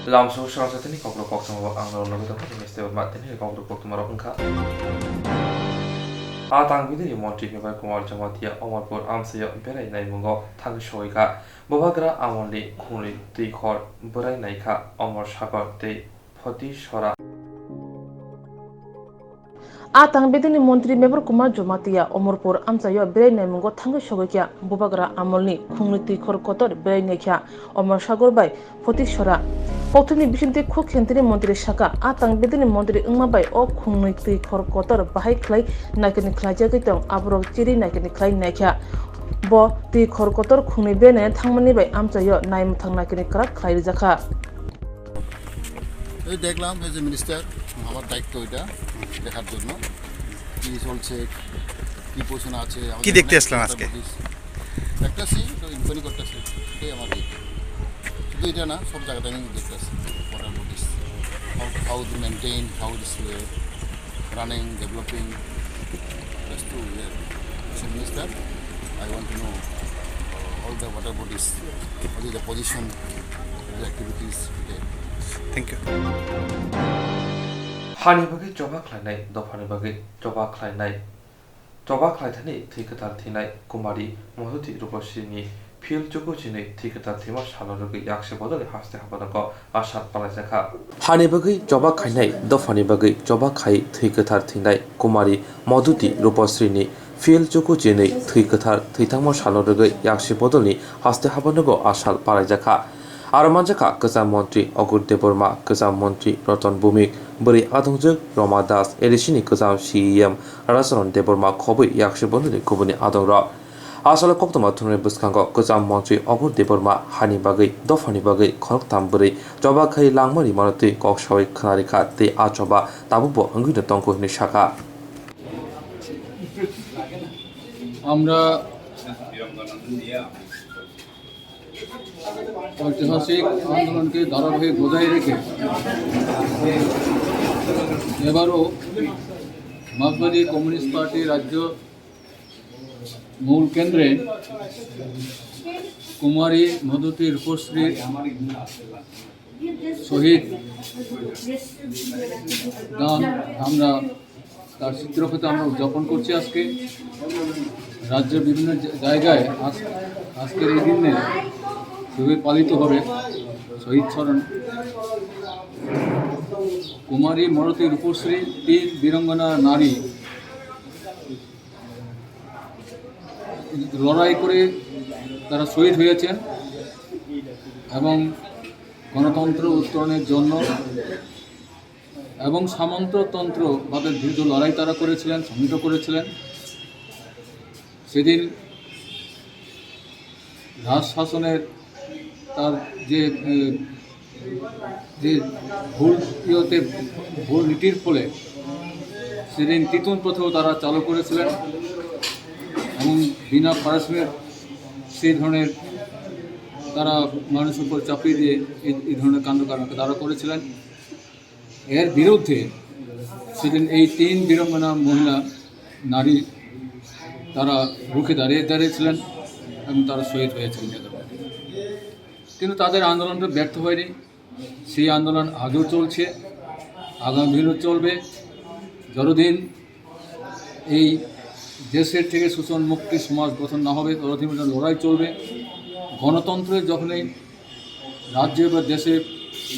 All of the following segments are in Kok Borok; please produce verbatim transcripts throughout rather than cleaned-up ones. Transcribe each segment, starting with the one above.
Lamsao swrangsa tini kokrok koktwma bo ang norok nugwi tongo, tini step ma tini kokrok koktwma rok wngkha. A tang bidini montri Mebar Kumar Jamatia Omorpur amchaio berai naimungo thangwi sogwi kha. Bubagra amolni khungnwi twi khor bwrai naikha Omor Sagar tei Photi Sora. A tang bidini montri Mebar Kumar Jamatia Omorpur amchaio berai naimungo thangwi sogwi kha. Bubagra amolni khungnwi twi khor kotor berai naikha Omor Sagar bai Photi Sora. Kokthumni bisingtwi khuk khentini montri sakha, a tang bidini montri wngma bai o khungnwi twi khor kotor bahai khlai naikani khlaijagwi tong, aborok chiri naikani khlai naikha. Bo twi khor kotor khungnwi berai thangmani bai amchaio naimwthang naikani kwrak khlai rijakha. এই দেখলাম, এই যে মিনিস্টার, আমার দায়িত্ব এটা দেখার জন্য কি চলছে, কি পজিশনে আছে। আমাদের কি দেখতে এখানে আসলেন একটা আজকে? বডিজ, একটা সি তো ইনকোয়ারি করতেছে, এটাই আমার দায়িত্ব। শুধু এটা না, সব জায়গাতে আমি দেখতে আসছি water bodies, how, how they maintain, how it is running, developing. Just to hear, as a minister, I want to know uh, all the water bodies, what is the position, the activities today. Thank you. Hani bagwi choba khlainai, dophani bagwi choba khlainai. Choba khlaithani thwi kwthar thwinai Kumari Modhuti Rupasrini phil chuku chinwi thwi kwthar thwima salo rwgwi yakse bodolni haste habanogo asal palaijakha. Hani bagwi choba khainai, dophani bagwi choba khai thwi kwthar thwinai Kumari Modhuti Rupasrini phil chuku chinwi thwi kwthar thwithangma salo rwgwi yakse bodolni haste habanogo asal palaijakha. Aro manjakha kwcham montri Ogur Debbarma, kwcham montri Roton Bhumik, bwrwi adongjwk Roma Das, A D C ni kwcham C E M Radhacharan Debbarma khobwi yakse bodolni kubuni adongrok. Asalo koktwma thumnani bwskango kwcham montri Ogur Debbarma hani bagwi, dophani bagwi khoroktham bwrwi choba khai langma rimano twi kok sawi khwnarikha tei a choba tabukbo wngwino tongkhu hwnwi sakha. আমরা ঐতিহাসিক আন্দোলনকে ধারাবাহিক বজায় রেখে এবারও মার্কসবাদী communist party রাজ্য মূল কেন্দ্রে কুমারী মধুতি রূপশ্রী শহীদ গান আমরা তার স্মৃতিরক্ষাতে আমরা উদযাপন করছি আজকে। রাজ্যের বিভিন্ন জা-, জায়গায় আজ-, আজকের এই দিনে খুবই পালিত হবে শহীদ স্মরণ। কুমারী মধুতি রূপশ্রী তিন বীরাঙ্গনা নারী লড়াই করে তারা শহীদ হয়েছেন এবং গণতন্ত্র উত্তরণের জন্য এবং সামন্ততন্ত্রবাদের বিরুদ্ধে লড়াই তারা করেছিলেন, সংগঠিত করেছিলেন। সেদিন রাজ শাসনের তার যে, এ, যে ভুল ইয়েতে, ভুল নীতির ফলে সেদিন তিতুন প্রথাও তারা চালু করেছিলেন এবং বিনা পারিশ্রমিক সেই ধরনের তারা মানুষের উপর চাপিয়ে দিয়ে এই, এই ধরনের কাণ্ডকারখানা তারা করেছিলেন। এর বিরুদ্ধে সেদিন এই তিন বীরাঙ্গনা মহিলা নারী তারা রুখে দাঁড়িয়ে, দাঁড়িয়েছিলেন এবং তারা শহীদ হয়েছিলেন। কিন্তু তাদের আন্দোলনটা ব্যর্থ হয়নি। সেই আন্দোলন আজও চলছে, আগামী দিনও চলবে। যতদিন এই দেশের থেকে শোষণ মুক্তি সমাজ গঠন না হবে, ততদিন পর্যন্ত লড়াই চলবে। গণতন্ত্রের যখনই রাজ্যে বা দেশে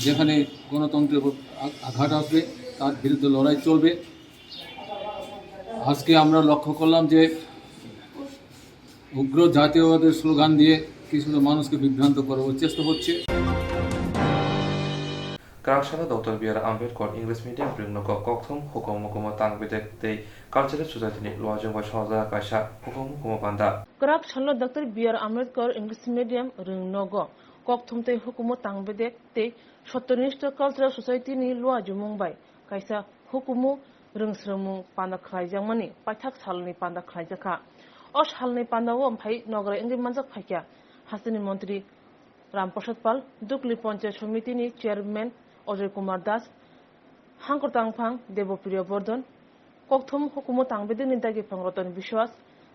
যেখানে গণতন্ত্রের উপর আ-, আঘাত আসবে, তার বিরুদ্ধে লড়াই চলবে। আজকে আমরা লক্ষ্য করলাম যে উগ্র জাতীয়তাবাদের স্লোগান দিয়ে কিছু মানুষকে বিভ্রান্ত করার চেষ্টা হচ্ছে। Kwrak salo Doctor B R Ambedkar English Medium Rwngnogo kokthum hukumu hukumu tang bedek tei Cultural Society ni luajwng bai swnamjak kaisa hukumu hukumu panda. Kwrak salo Doctor B R Ambedkar English Medium Rwngnogo kokthum tei hukumu tang bedek tei Satyonishta Cultural Society ni luajwmung bai kaisa hukumu rwngsrwngmung panda khlaijakmani paithak salni panda khlaijakha. O salni pandao phai nograi wngwi manjak phaikha hasteni montri Ram Prasad Pal, Dukli Panchayat Samiti ni Chairman Ajoy Kumar Das, Hangkor Tangphang Debopriya Bordhan, kokthum hukumu tang bedekni dagi phang Ratan Biswas,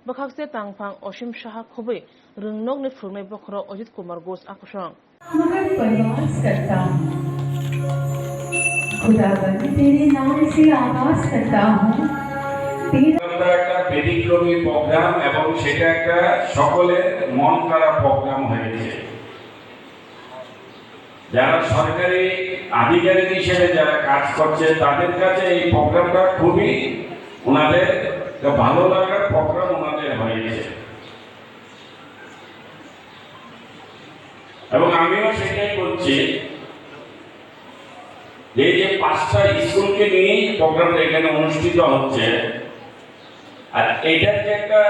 bwkhakse tangphang Osim Saha khobwi rwngnokni phwrwngnai bokhorok Ajit Kumar Ghosh akhosong. हमारा प्रयास करता खुदाबंद तेरे नाम से आगाज करता हूँ। तेरा আমরা একটা ব্যতিক্রমী প্রোগ্রাম এবং সেটা একটা সকলের মন কাড়া প্রোগ্রাম হয়েছে। যারা সরকারি আধিকারিক হিসেবে যারা কাজ করছে, তাদের কাছে এই প্রোগ্রামটা খুবই ওনাদের একটা ভালো লাগার প্রোগ্রাম ওনাদের হয়েছে। এবং আমিও সেটাই বলছি, যে এই যে পাঁচটা স্কুলকে নিয়েই প্রোগ্রামটা এখানে অনুষ্ঠিত হচ্ছে, আর এটার যে একটা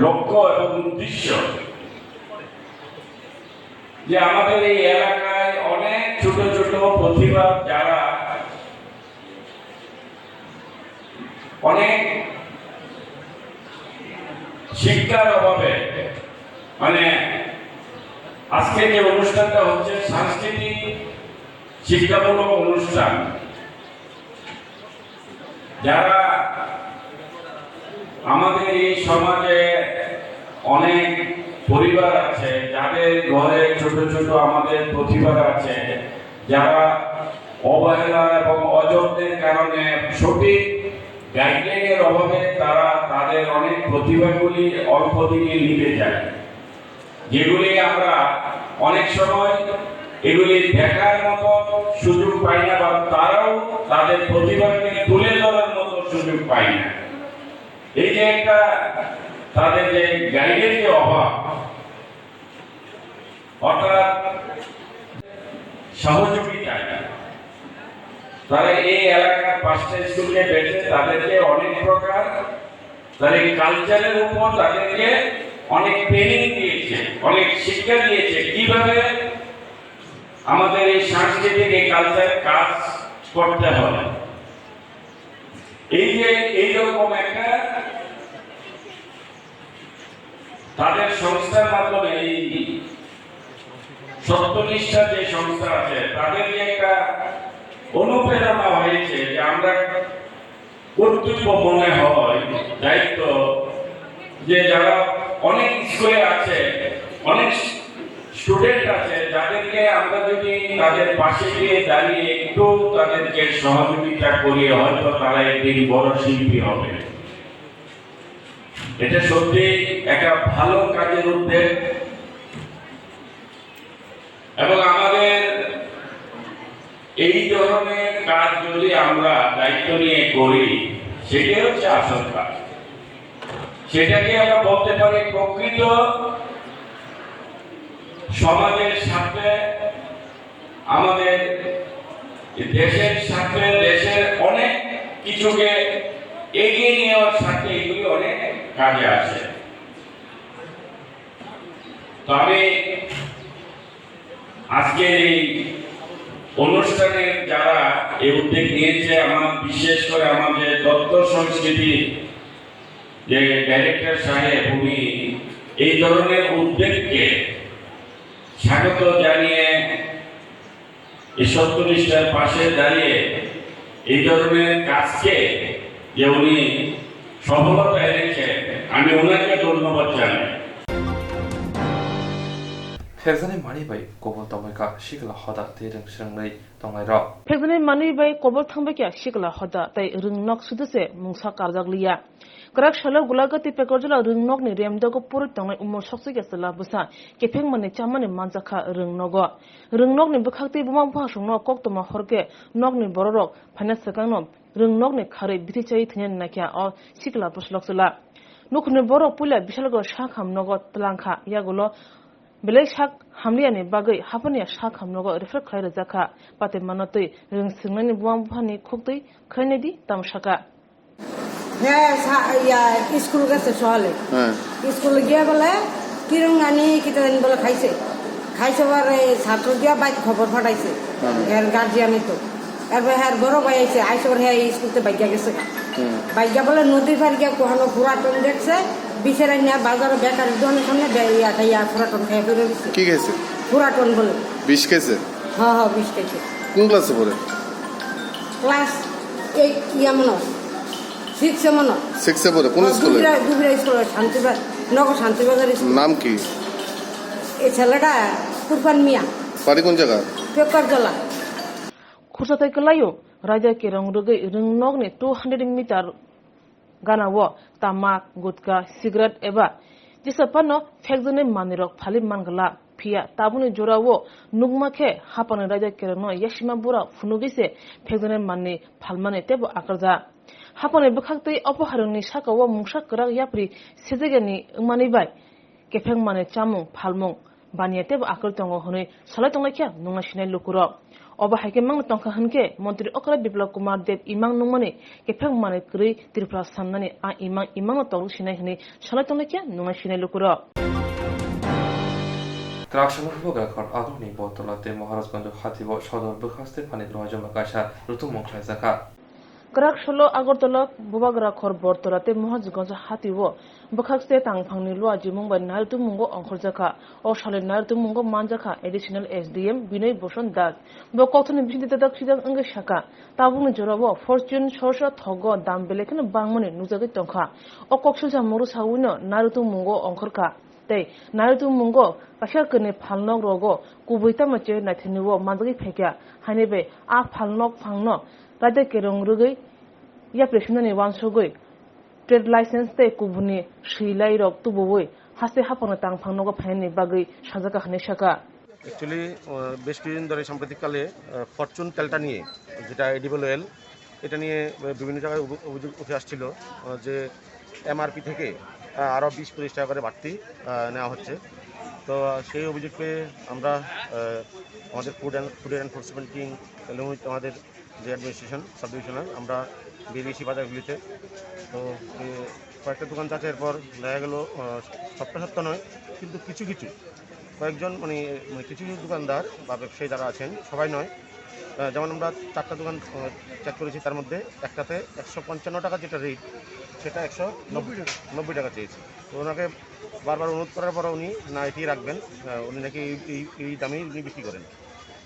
লক্ষ্য এবং উদ্দেশ্য, যে আমাদের এই এলাকায় অনেক ছোট ছোট প্রতিভা, যারা অনেক শিক্ষার অভাবে, মানে, আজকে যে অনুষ্ঠানটা হচ্ছে সাংস্কৃতিক শিক্ষামূলক অনুষ্ঠান, যারা আমাদের এই সমাজে অনেক পরিবার আছে, যাদের ঘরে ছোট ছোট আমাদের প্রতিভা আছে, যারা অবহেলা এবং অযত্নের কারণে সঠিক গাইডলাইনের অভাবে তারা তাদের অনেক প্রতিভাগুলি অল্প দিনে নিভে যায়, যেগুলি আমরা অনেক সময় এগুলি দেখার মতো সুযোগ পাই না, বা তারাও তাদের প্রতিভাকে তুলে ধরার মতো সুযোগ পায় না। এই যে একটা তাদের যে গাইডের যে অভাব, অর্থাৎ সহযোগিতা, তারা এই এলাকার পাঁচটা স্কুলকে বেছে তাদেরকে অনেক প্রকার তাদের কালচারের উপর তাদেরকে অনেক ট্রেনিং দিয়েছে, অনেক শিক্ষা দিয়েছে, কিভাবে আমাদের এই সাংস্কৃতিক এই কালচার কাজ করতে হবে। এই যে এইরকম একটা তাদের সংস্থার মাধ্যমে, এই সত্যনিষ্ঠার যে সংস্থা আছে, তাদের যে একটা অনুপ্রেরণা হয়েছে, যে আমরা কর্তব্য মনে হয়, দায়িত্ব, যে যারা অনেক স্কুলে আছে, অনেক স্টুডেন্ট আছে, যাদেরকে আমরা যদি তাদের পাশে গিয়ে দাঁড়িয়ে একটু তাদেরকে সহযোগিতা করি, হয়তো তারা একদিন বড় শিল্পী হবে। এটা সত্যি একটা ভালো কাজের উদ্যোগ। এবং আমাদের এই ধরনের কাজ যদি আমরা দায়িত্ব নিয়ে করি, সেটাই হচ্ছে আসল কাজ। সেটাকে আমরা বলতে পারি প্রকৃত সমাজের স্বার্থে, আমাদের দেশের স্বার্থে, দেশের অনেক কিছুকে এগিয়ে নেওয়ার স্বার্থে এগুলি অনেক কাজে আসে। তো আমি আজকে এই অনুষ্ঠানে যারা এই উদ্যোগ নিয়েছে, আমার বিশেষ করে আমার যে তথ্য সংস্কৃতি যে ডাইরেক্টর সাহেব, উনি এই ধরনের উদ্যোগকে স্বাগত জানিয়ে এই সত্যনিষ্ঠার পাশে দাঁড়িয়ে এই ধরনের কাজকে যে উনি সফলতা এনেছেন, আমি ওনাকে ধন্যবাদ জানাই। Phekjaknai manwi bai kobol tongbaikha sikla hoda tei rwng swrwngnai tongnairok. Phekjaknai manwi bai kobol thangbaikha sikla hoda tei rwng nok sudu se mungsa karjak liya. Kwrak salo Golaghat tei Pekarjala rwng nokni remdogo purwi tongnai umor sokchikya chwla bwsa kephengmani chamani manjakha rwng nogo. Rwng nokni bwkhak tei buma buphasongno koktwma horkhe nokni bororok phaina swkangno rwng nokni kharwi bithi chaiwi thwinani naikha o sikla bwslok chwla. Nukhungni borok puila bisalgo sakham nogo twlangkha, yagulo belai sak hamliyani bagwi haphaniya sakham nogo refer khlai rwjakha. Patwi mano twi rwng swrwngnaini buma buphani khuktwi khlainai di tamo sakha. He sa-, ya, school gese sohale. হ্যাঁ। School giya bole, kirung ani kita din bole khaise. Khaise bare satro giya bai khobor phataise. Hmm. Her guardian to. Erbar her boro bai aise, aise bare he school te bai giya gese. Hmm. Bai giya bole nodi par giya kohano puraton dekse, bisere niya bazar bekari dohane samne be-, ya, ya, puraton khaya phiro dise. কি খাইছে? Puraton bole. বিষ খাইছে? Ha, ha, bish khaise. কোন ক্লাসে পড়ে? Class eight, ইয়া মনে হয়। Six এ মনে হয়। সিক্সে পড়ে? কোন হ্যাঁ, স্কুলে? দুবরা, দুবরা স্কুলে, শান্তিবাজার, নগর শান্তিবাজার স্কুল। নাম কি? এই ছেলেটা কুরবান মিয়া। বাড়ি কোন জায়গা? Bekar jala. Khursa tei kwlaio raida kerong rwgwi rwngnokni two hundred meter ganao tamak, gutka, cigarette eba jesa phano phekjaknai manwirok phali man glak. Phiya tabukni jorao nukma khe haphangni raida kerongno yasima bura phunugwi se phekjaknai manwi phalmani teibo akarjak. Haphangni bwkhaktwi opoharokni sakao mungsa kwrak yapri sejakya ni wngmani bai kepheng manwi chamung phalmung baniya teibo akwrwi tongo hwnwi salai tonglaikha nungna sinai lukurok. Obo hai khe mangno tongkha hwnkhe Montri Okra Biplab Kumar Deb imang nungmani kepheng manwi kwrwi Tripura samnani a imang imangno toruk sinai hwnwi salai tonglaikha nungna sinai lukurok. Kwrak salo Bubagra khor Agorni Bortola tei Maharajganj hatio sodor bwkhaste phani luajuma kaisa rutungmung khlaijakha. Kwrak salo Agartala Bubagra khor Bortola tei Maharajganj hatio bwkhakste tangphangni luajimung bai nairutumungo ongkhorjakha. O salni nairutumungo manjakha Additional S D M Binoy Bhushan Das. Bo kokthani bisingtwi dadak sijak wngwi sakha, tabukni jorao Fortune sorsa thogo dam belai kheno bangmani nukjagwi tongkha. O koksilsa mungsa sawino nairutumungo ongkhorkha. Tei nairutumungo kaisa kwrwini phalnok rogo kubui tamo che naithani o manjagwi phaikha, haini bai a phalnok phangno raida kerong rwgwi yapri swnani uansugwi trade license tei kubuni swilairok tubuwi haste haphangni tangphang nogo phainani bagwi sajakha hwnwi sakha. Actually, uh, বেশ কিছুদিন ধরে সাম্প্রতিককালে, আহ, ফরচুন তেলটা নিয়ে, যেটা edible oil, এটা নিয়ে, আহ, বিভিন্ন জায়গায় অভি-, অভিযোগ উঠে আসছিল, আহ, যে এমআরপি থেকে, আহ, আরও বিশ পঁচিশ টাকা করে বাড়তি, আহ, নেওয়া হচ্ছে। তো, আহ, সেই অভিযোগ পেয়ে আমরা, আহ, আমাদের food and, food enforcement team এবং আমাদের যে অ্যাডমিনিস্ট্রেশন, সাব ডিভিশনাল, আমরা বেরিয়েছি বাজারগুলিতে। তো, এ, কয়েকটা দোকান যাচাইয়ের পর দেখা গেল, আহ, সবটা সত্য নয়, কিন্তু কিছু কিছু কয়েকজন, মানে, মানে, কিছু কিছু দোকানদার বা ব্যবসায়ী যারা আছেন, সবাই নয়। আহ, যেমন আমরা চারটা দোকান, আহ, চেক করেছি, তার মধ্যে একটাতে একশো পঞ্চান্ন টাকা যেটা রেট, সেটা একশো নব্বই টাকা চেয়েছে। তো ওনাকে বারবার অনুরোধ করার পরও উনি না, এটি রাখবেন, আহ, উনি নাকি এই, এই, এই দামেই উনি বিক্রি করেন।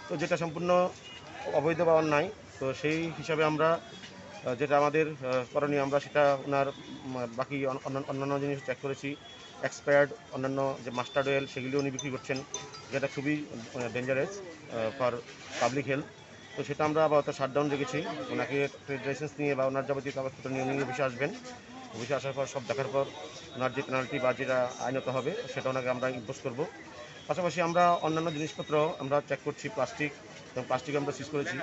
তো যেটা সম্পূর্ণ অবৈধ বা অন্যায়। তো সেই হিসাবে আমরা, আহ, যেটা আমাদের, আহ, করণীয়, আমরা সেটা ওনার, উম, বাকি অন-, অন্যান্য, অন্যান্য জিনিস চেক করেছি, এক্সপায়ার্ড অন্যান্য যে মাস্টার্ড অয়েল, সেগুলি উনি বিক্রি করছেন, যেটা খুবই, আহ, ডেঞ্জারাস, আহ, ফর পাবলিক হেলথ। তো সেটা আমরা আপাতত শাটডাউন রেখেছি। ওনাকে ট্রেড লাইসেন্স নিয়ে বা ওনার যাবতীয় কাগজপত্র নিয়ে উনি অফিসে আসবেন। অফিসে আসার পর, সব দেখার পর, ওনার যে পেনাল্টি বা যেটা আইনত হবে, সেটা ওনাকে আমরা ইম্পোজ করব। পাশাপাশি আমরা অন্যান্য জিনিসপত্র আমরা চেক করছি, প্লাস্টিক এবং প্লাস্টিক আমরা সিজ করেছি।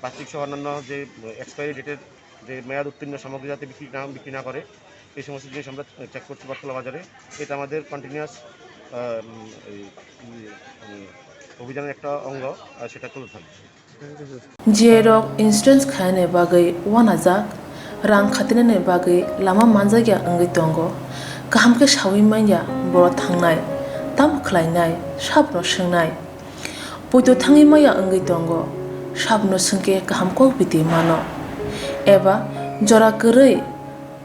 প্লাস্টিক সহ অন্যান্য যে এক্সপায়ারি ডেটের যে মেয়াদ উত্তীর্ণ সামগ্রী যাতে বিক্রি না, বিক্রি না করে, এই সমস্ত জিনিস আমরা চেক করছি বটতলা বাজারে। এটা আমাদের কন্টিনিউয়াস, আহ, উম, এই, উম, উম, অভিযানের একটা অঙ্গ, আর সেটা চলতে থাকবে। Jiyai rok insurance khainani bagwi uanajak, rang khatinani bagwi lama manjakya wngwi tongo, kaham khe saui manya borok thangnai, tamo khlainai, sabono swngnai. Poito thangwi maya wngwi tongo, sabono swngkhe kaham kok biti mano. Eba jora kwrwi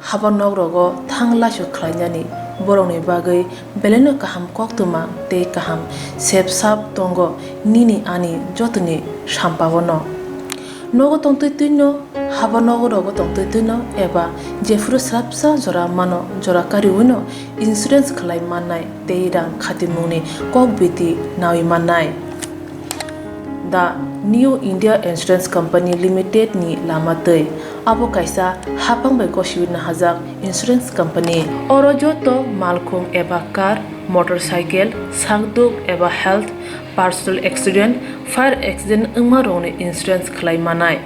haba nok rogo thang laisu khlainani borokni bagwi belaino kaham koktwma tei kaham sep sap tongo nini ani jotoni sampaono. Nogo tongtwi twino, haba nogo rogo tongtwi twino eba jephuru swrapsa jora mano, jora kariwino insurance khlai mannai tei rang khatimungni kok biti naui mannai. The New India Insurance Company Limited ni lama twi. Abo kaisa haphang bai gosiwi nahajak insurance company. Oro joto malkhung eba car, motorcycle, sakduk eba health, personal accident, fire accident wngma rokni insurance khlai manai.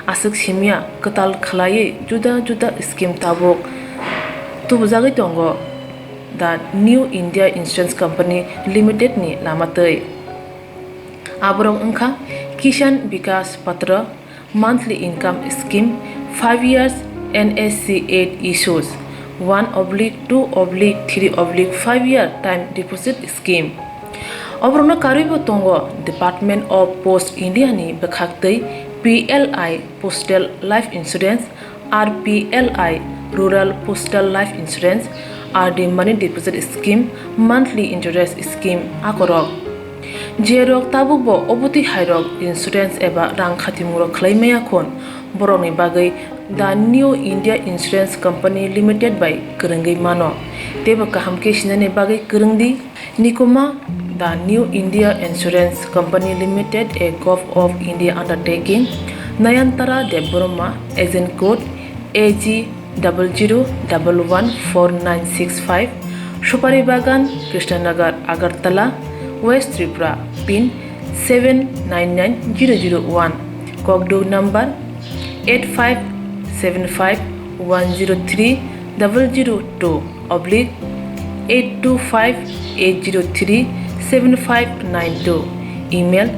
Aswk simya kwtal khlaiwi juda juda scheme tabuk tubujagwi tongo the New India Insurance Company Limited ni lama twi. Aborok wngkha Kisan Vikas Patra, monthly income scheme, five years N S C eight issues, one oblique two oblique three oblique five year time deposit scheme. Oborokno karwibo tongo Department of Post India ni bwkhaktwi P L I Postal Life Insurance, R P L I Rural Postal Life Insurance, R D Money Deposit Scheme, Monthly Interest Scheme akorok. Jerok tabukbo obotwi hairok insurance eba rang khatimungrok khlai maya khun, borokni bagwi The New India Insurance Company Limited bai kwrwngwi mano. Teibo kaham khe sinani bagwi kwrwngdi. Nikoma The New India Insurance Company Limited, a Govt of India undertaking, Nayantara Debbarma, agent code A G double zero double one four nine six five, Supari Bagan, Krishnanagar, Agartala, West Tripura, pin seven nine nine zero zero one, Kokduk number eight five seven five one zero three double zero two oblique eight two five eight zero three seven five nine two, email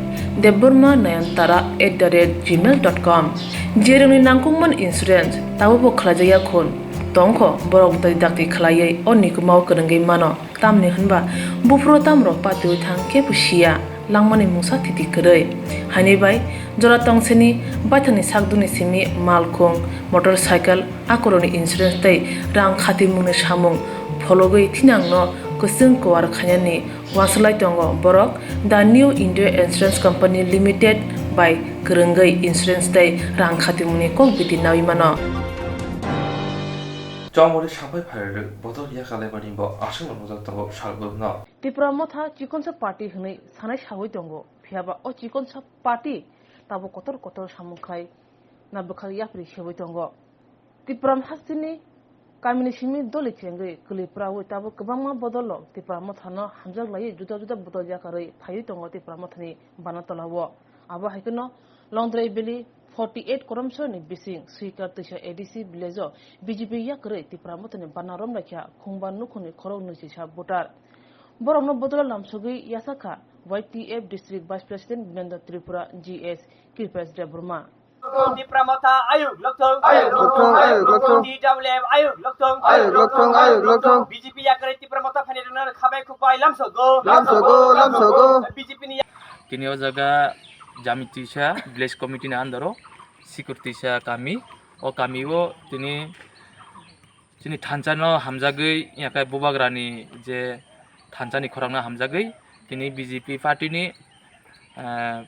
debbarma nayantara at the rate gmail dot com. Jerwngni nangkukmani insurance tabukbo khlaijakya khun, tongkho borok dakti khlaiwi o nikumao kwrwngwi mano. Tamni hwnba buphuru tamrok patiwi thang kebo siya, langmani mungsa thiti kwrwi. Haini bai jora tongsini baithangni sakdukni simi malkhung, motorcycle, akorokni insurance tei rang khatimungni samung phologwi thinangno kwchwng kuar khainani uansukhlai tongo borok. The New India Insurance Company Limited bai kwrwngwi insurance tei rang khatimungni kok biti naui mano. Chongmani sapai phairwrwk bodol yakalaimani bo aswkno nukjak tongo salbwrwngno. Tipra Motha chikonsa party hwnwi sanai saui tongo, phiyaba o chikonsa party tabuk kotor kotor samung khlai na bwkhak yapri seui tongo. Tipra hasteni kamini simi doli chengwi kwlwi praui tabuk kwbangma bodolrok Tipra Mothano hamjak laiwi juda juda bodol yakarwi phaiwi tongo Tipra Mothani bana tolao. Abo hai kheno Longdrai Valley forty eight Koromsoni bising Swikar Twisa A D C village-o B J P yakarwi Tipra Mothani bana romlaikha khungba nukhungni khorok nwi sisa voter. Borokno bodolo lamsogwi yachakha Y T F District Vice President Binendra Tripura, G S Kripesh Debbarma. Tipra Motha ayuk lokthong. Ayuk lokthong, ayuk lokthong. T W F ayuk lokthong. Ayuk lokthong, ayuk lokthong. B J P yakarwi Tipra Motha phainai rwna khabai khukbai lamsogo. Lamsogo, lamsogo. B J P ni Tini o jaga Jami Twisa Village Committee ni under o Sikur Twisa kami. O kami o tini chini thansa no hamjagwi, yakai bubagrani je thansa ni khorang no hamjagwi, tini B J P party ni, ah,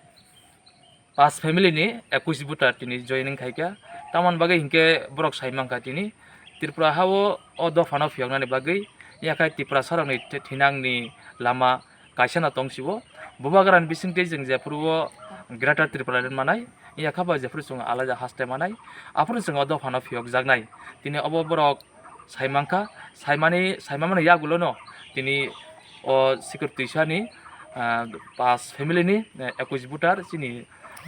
pas family ni ekwis voter tini joining khaikha. Tamoni bagwi hinkhe borok sai mankha tini Tripura ha o, o dopha no phiyoknani bagwi yakhai Tiprasa rokni th-, thinangni lama kaisa no tong sio. Bubagrani bisingtwi chwng jephuru o Greater Tripura Land manai, yakha bai jephuru chwng alaida haste manai, aphuru chwng o dopha no phiyokjaknai. Tini obo borok sai mankha, saimani, saimamani yagulo no tini o Sikur Twisa ni, ah, pas family ni, eh, ekwis voter chini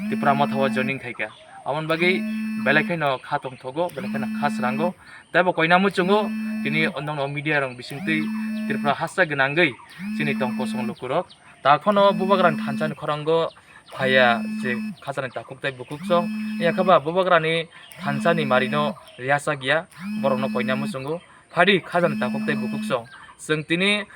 Tipra Motha o joining khaikha. Aboni bagwi belai kheno kha tongthogo, belai kheno kha srango. Tei bo koina muchungo tini o nokno media rok bisingtwi Tripura hasteo gwnangwi chini tong kosong lukurok. Takhono bubagrani thansa ni khorango phaiya je khajani takhuk tei bukhuk song. Yakha ba bubagrani thansa ni mari no riyasa giya, borok no koina muchungo. Phadi khajani takhuk tei bukhuk song. Chwng tini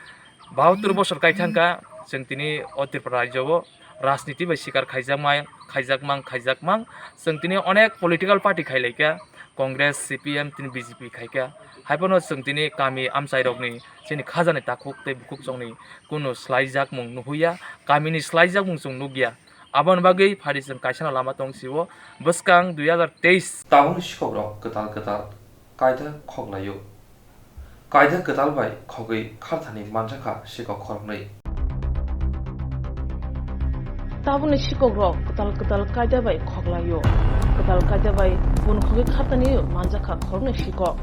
bahattur bosor kai thangkha, chwng tini o Tripura rajyo o rajniti bai sikar khaijakma, khaijakmang, khaijakmang. Chwng tini onek political party khailaikha, Congress, C P M, tini B J P khaikha. Haiphano chwng tini kami amchairokni chini khajani takhuk tei bukhuk songni kunu slaijakmung nuhuya, kamini slaijakmung chwng nukya. Aboni bagwi phadi chwng kaisano lama tong sio, bwskang dui hazar teis. Tabukni sikokrok kwtal kwtal kaida khoklaio. Kaida kwtal bai khogwi kharthani manjakha sikok khoroknwi. Tabukni sikokrok kwtal kwtal kaida bai khoklaio. Kwtal kaida bai pun khogwi kharthani manjakha khoroknwi sikok.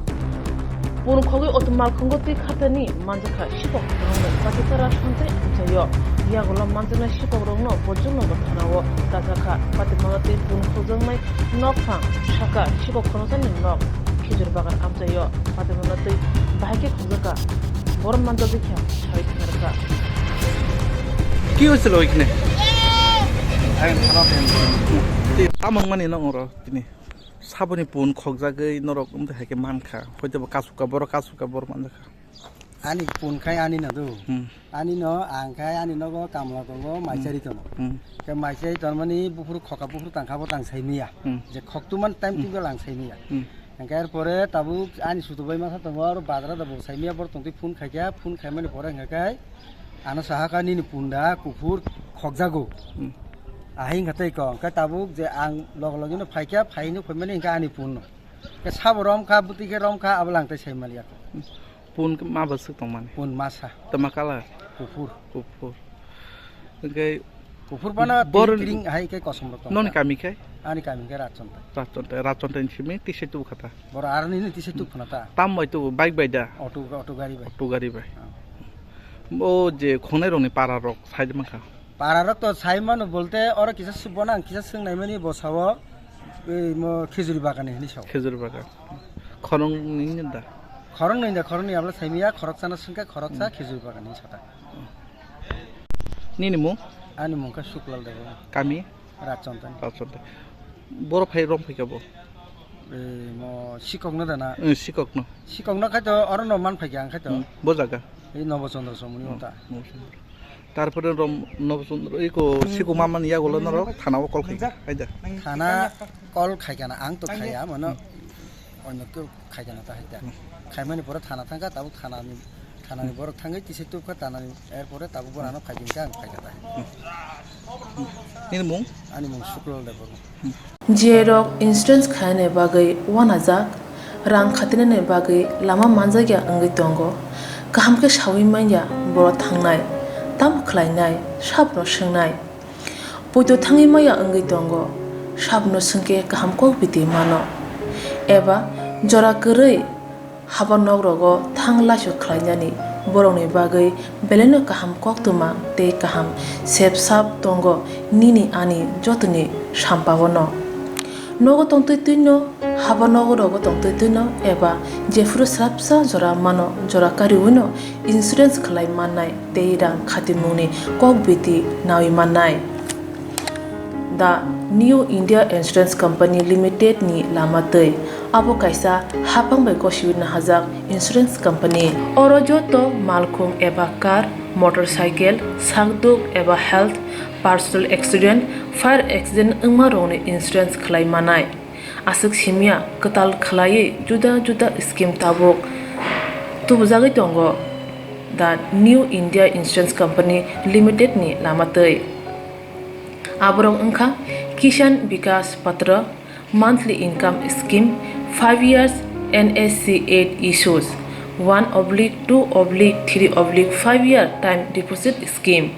Pun khogwi oto malkhungo twi kharthani manjakha sikok khoroknwi Patitara Santai amchaio. Yagulo manjaknai sikokrokno bojongno bo thanao chajakha. Patimano twi pun khogjaknai nokphang saka sikok khoroknani nok khijur bagan amchaio. Patimano twi bahai khe khogjakha. Borom manjagwi khe sawi thangrwkha. কি হৈছিল ওইখানে? Tamang mani no oro tini. Saboni pun khokjagwi norok wngte hai khe mankha. Hoite bo kasuka borok, kasuka borok manjakha. Ani pun khai ani no do. Hmm. Ani no ang khai ani nogo kamla tongo, hmm, maisari tongo. Hmm. Khe maisari tongmani buphuru khoka buphuru tangkha bo tang sai miya. Hmm. Je khoktuman time, hmm, twibo lang sai miya. Hmm. Hingkhe er pore tabuk ani sutubai masa tongo, aro badra da bo sai miya, bor tongtwi phone khaikha, phone khaimani pore hingkhe ano sahaka nini punda kuphur khokjago. Hmm. Ahai hingkha tei kok, hingkhe tabuk je ang log logino phaikha, phaino phaimani hingkhe ani phone no. Khe sabo romkha, bwtwi khe romkha, abo lang tei sai maliya. Pun ma bwswk tongmani? Pun masa. Tama colour? Kuphur. Kuphur. Hwnkhe Kuphur bana bor tiring tiring hai khe kosom rok tong noni kha. Kami khe? Ani kami khe Rachontai. Rachontai, Rachontai ni simi tisai tubu kha ta. Boro aro nini tisai tubu khna ta. Tam bai tubu bike bai da? Auto, auto gari bai. Auto gari bai. Ah. O je khongnai rokni para rok sai mankha. Para rok to sai mano bolte oro kisa sw-, bono ang kisa swngnai mani bo sao, ei mo khejuri bagan hinwi sao. Khejuri bagan. Khoroknwi da? Khoroknwi da, khoroknwi abla saimiya, khoroksa no swngkhe khoroksa khejuri bagan hinwi sata. Nini mung? Ani mung khe Suklal Debbarma. Kami? Rachontai. Rachontai. Boro phai rom phaikha bo? Ei mo sikok no da na? Eh, sikok no. Sikok no khai to oro no man phaikha ang khai to. Hmm, bo jaga? Ei Nobo Chandra Somoni Hmm, ta. Nobo Chandra. Tarpore rom Nobo Chandra iko sikok mamani yagulo norok thana o call khaikha. Haida. Thana call khaikha na ang to khaiya mano. Onno khe khaikha na ta haida. Hmm. Khaimani pore thana thangkha tabuk thanani Thanani borok thangwi tisai tubkha, thanani, er pore tabuk borano khaikha, ang khaikha ta. Nini mung? Ani mung Suklal Debbarma. J rok insurance khainani bagwi uanajak, rang khatinani bagwi lama manjakya wngwi tongo. Kaham khe saui manya borok thangnai, tamo khlainai, sabono swngnai. Poito thangwi maya wngwi tongo, sabono swngkhe kaham kok biti mano. Eba jora kwrwi Haba nok rogo thang laisok khlainani borokni bagwi belaino kaham koktwma tei kaham sep sap tongo nini ani jotoni sampao no. Nogo tongtwi twino, haba nogo rogo tongtwi twino eba jephuru swrapsa jora mano jora kariwino insurance khlai mannai tei rang khatimungni kok biti nawi mannai. The New India Insurance Company Limited ni lama twi. Abo kaisa haphang bai gosiwi nahajak insurance company. Oro joto malkhung eba car, motorcycle, sakduk eba health, personal accident, fire accident wngma rokni insurance khlai manai. Aswk simya kwtal khlaiwi juda juda scheme tabuk tubujagwi tongo. The New India Insurance Company Limited ni lama twi. Aborok wngkha Kisan Vikas Patra, monthly income scheme, five years N S C eight issues, one oblique two oblique three oblique five year time deposit scheme.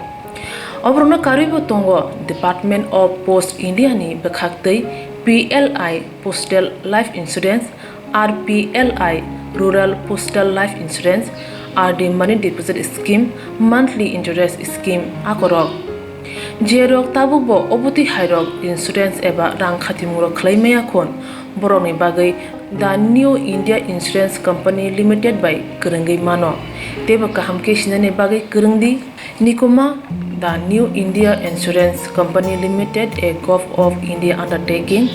Oborokno karwibo tongo Department of Post India ni bwkhaktwi P L I Postal Life Insurance, R P L I, Rural Postal Life Insurance, R D Money Deposit Scheme, Monthly Interest Scheme, akorok. Jerok tabukbo obotwi hairok insurance eba rang khatimungrok khlai maya khun, borokni bagwi The New India Insurance Company Limited bai kwrwngwi mano. Teibo kaham khe sinani bagwi kwrwngdi. Nikuma, The New India Insurance Company Limited, a Govt of India undertaking,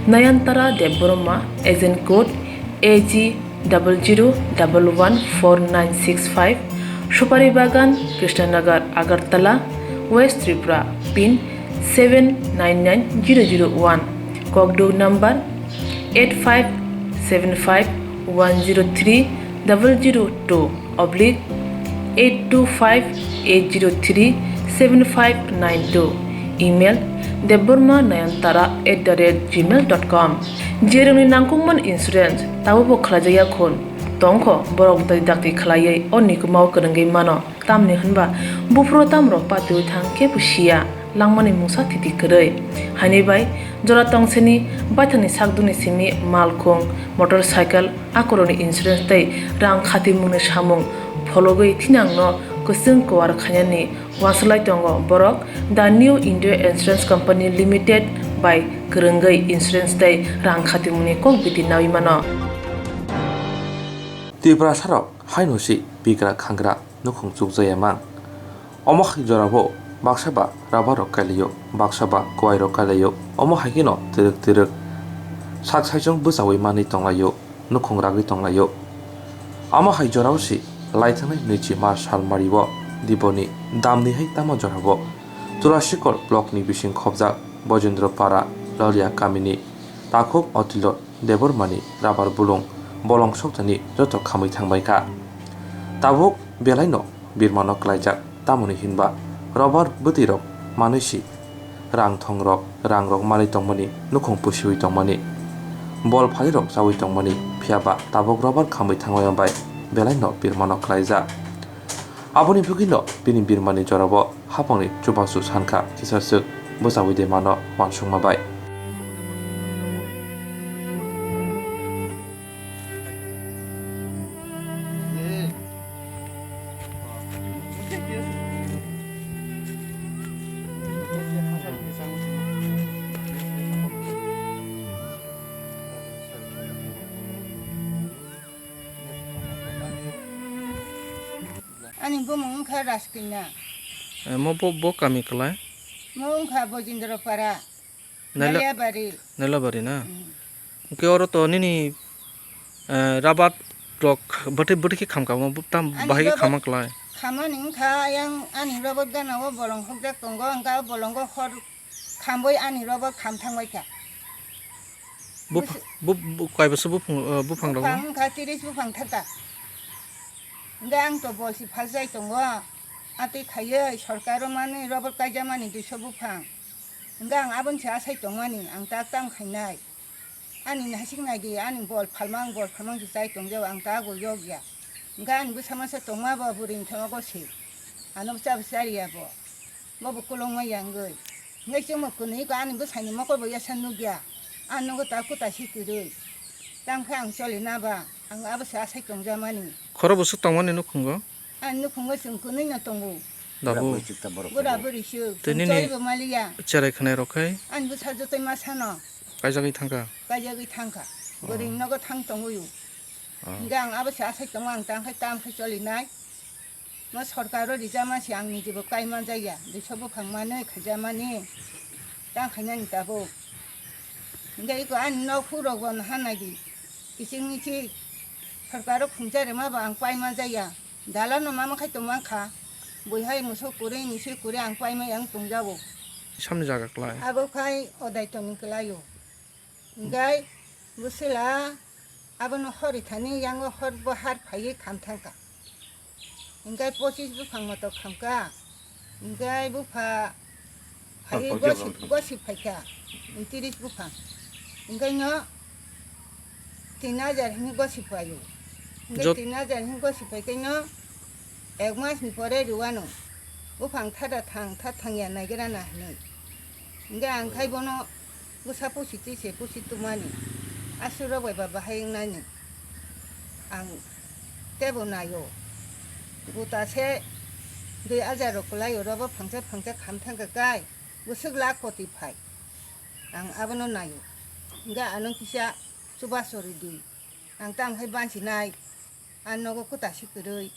Nayantara Debbarma, agent code A G double zero double one four nine six five, Supari Bagan, Krishnanagar, Agartala, West Tripura, pin seven nine nine zero zero one, Kokduk number eight five seven five one zero three double zero two oblique eight two five eight zero three seven five nine two, email debbarma nayantara at the rate gmail dot com. Jerokni nangkukmani insurance tabukbo khlaijakya khun tongkho, borok dakti dakti khlaiwi o nikumao kwrwngwi mano. Tamni hwnba buphuru tamrok patiwi thang kebo siya, langmani mungsa thiti kwrwi. Haini bai jora tongseni baithangni sakdukni simi malkhung, motorcycle, akorokni insurance tei rang khatimungni samung phologwi thinangno kwchwng kwar khainani uansuk lai tongo borok The New India Insurance Company Limited bai kwrwngwi insurance tei rang khatimungni kok biti naui mano. Tiprasarok haino si bigra khangra nukhung chukjaya mang. Omo hai jorao baksa ba rubber rok kailaio, baksa ba kwai rok kailaio. Omo hai kheno twrwk twrwk sak saichung bwchaui manwi tonglaio, nukhung ragwi tonglaio. Omo hai jorao si laithangnai nwichi March sal mario Diboni damni hai tamo jorao Tulasikor block ni bising khobjak Bojendro Para Lolia kamini takhuk Otilo Debbarmani rubber bulung bolong soktani joto khamwi thangbai kha. Tabuk belaino birmano klaijak, tamoni hinba rubber bwtwi rok manwi si rang thong rok, rang rok manwi tongmani nukhung pusiwi tongmani, bol phali rok chawi tongmani, phiyaba tabuk rubber khamwi thangmani bai belaino birmano klaijak. Aboni bwgwino bini birmani jorao Hapangni chubachu sankha kisa swk bwchaui de mano uansukma bai. Ani bumung wngkha Raskina. Eh, mo bo, bo kami kwlai? Mo wngkha Bojindra Para. Naila-, Nailabari. Nailabari na? Mm. Hwnkhe oro to nini, eh, rabat rok bwtwi, bwtwi khe khamkha, omo tam bahai khe rabat khama kwlai? Khamani wngkha, yang ani rabat gana o bolong hokjak tongo, wngkha o bolongo hor khambai ani rabat kham thangbai kha. Bupha-, busi- bu-, bu-, kaibosa buphang, eh, buphang rok? Buphang wngkha tiris buphang thaka. Hwnkhe ang to bolsi phalsai tongo, atwi khaiwi sorkar o manwi rabat kaijamani duiso buphang. Hwnkhe ang aboni se asai tongmani, ang tak tang khainai. Ani hasik naidi, ani bol phalmang, bol phalmang se chai tongjao, ang tago yokya. Hwnkhe ani bwsa masa tongma bo bwrwi ni thangma go se. Ano bwsa bwsa riya bo. Bo bo kolong maya wngwi. Hwnkhe chwngbo kwnwi ko ani bwsani mokol bo yasa nukya. Ang nogo ta kuta si kwrwi. Tang khe ang choli na ba, ang abo se asai tongjamani. Khoro bwswk tongmani nukhungo? Ang nukhungo chwng kwnwi no tongo. Dabu. Bura buri chwk ta borok. Bura buri chwk. Tei nini choribo maliya. Cherai khwnai rok khai? Ani bwsa jotoi ma sano. Kaijagwi thangkha? Kaijagwi thangkha. Oh. Bwrwi nogo thang tongwi o. Oh. Hingke ang abo se asai tongo, ang tang khai tam khai choli nai. Mo sorkar o rijama se ang niji bo kai manjaya. Duiso buphang manwi khaijamani. Tang khainani tabuk. Hingke iko ani nok phurok bo naha naidi. Kiching michik. Sorkar o khungcha rima bo ang pai manjaya. Dalano mama khai tongmang kha. Bui hai musuk kwrwi, misui kwrwi ang paimai ang tongjago. Samni jaga klai. Abo khai odai tongni kwlaio. Hingkai bwswla abono hori thani yango hor bo har phaiwi kham thangkha. Hingkai pochis buphang moto khamkha. Hingkai bupha phaiwi gosi phaikha, tiris buphang. Hingkaino tin hajar hwnwi gosi phaio. Hingkai tin hajar hwnwi gosi phaikaino ek mas ni pore rwano. Buphang thada thang, tha thangya naigra na hwnwi. Hingke ang khai bono bwsa pusi twi se pusi tumani. Aswk rok bai ba bahai wngnani. Ang tebo naio. Guta se dui hajar rok kwlaio, robo phangsa phangsa kham thangkha kai. Bwswk lakh koti phai. Ang abono naio. Hingke ano kisa chubachu rwdi. Ang tamo khai bansinai. Ang nogo kwta si kwrwi.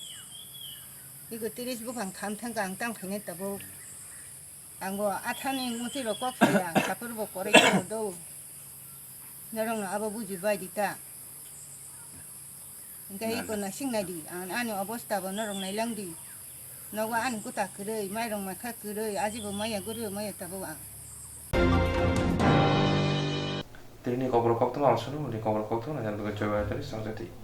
Iko tiris buphang kham thangkha ang tamo khainai tabuk. Ang bo athani mwtwi rok kok saya, ang sapor bo korai khe do. Norok no abo buji bai di ta. Hingke iko nasing nai di, ang ani obosta bo norok nai lang di. Nogo ani kwta kwrwi, mairok maikha kwrwi, aji bo maya, guri bo maya tabuk ang. Tini ni kokborok koktwma ang sunu, ni kokborok koktwma nang joy bai tari sangjati.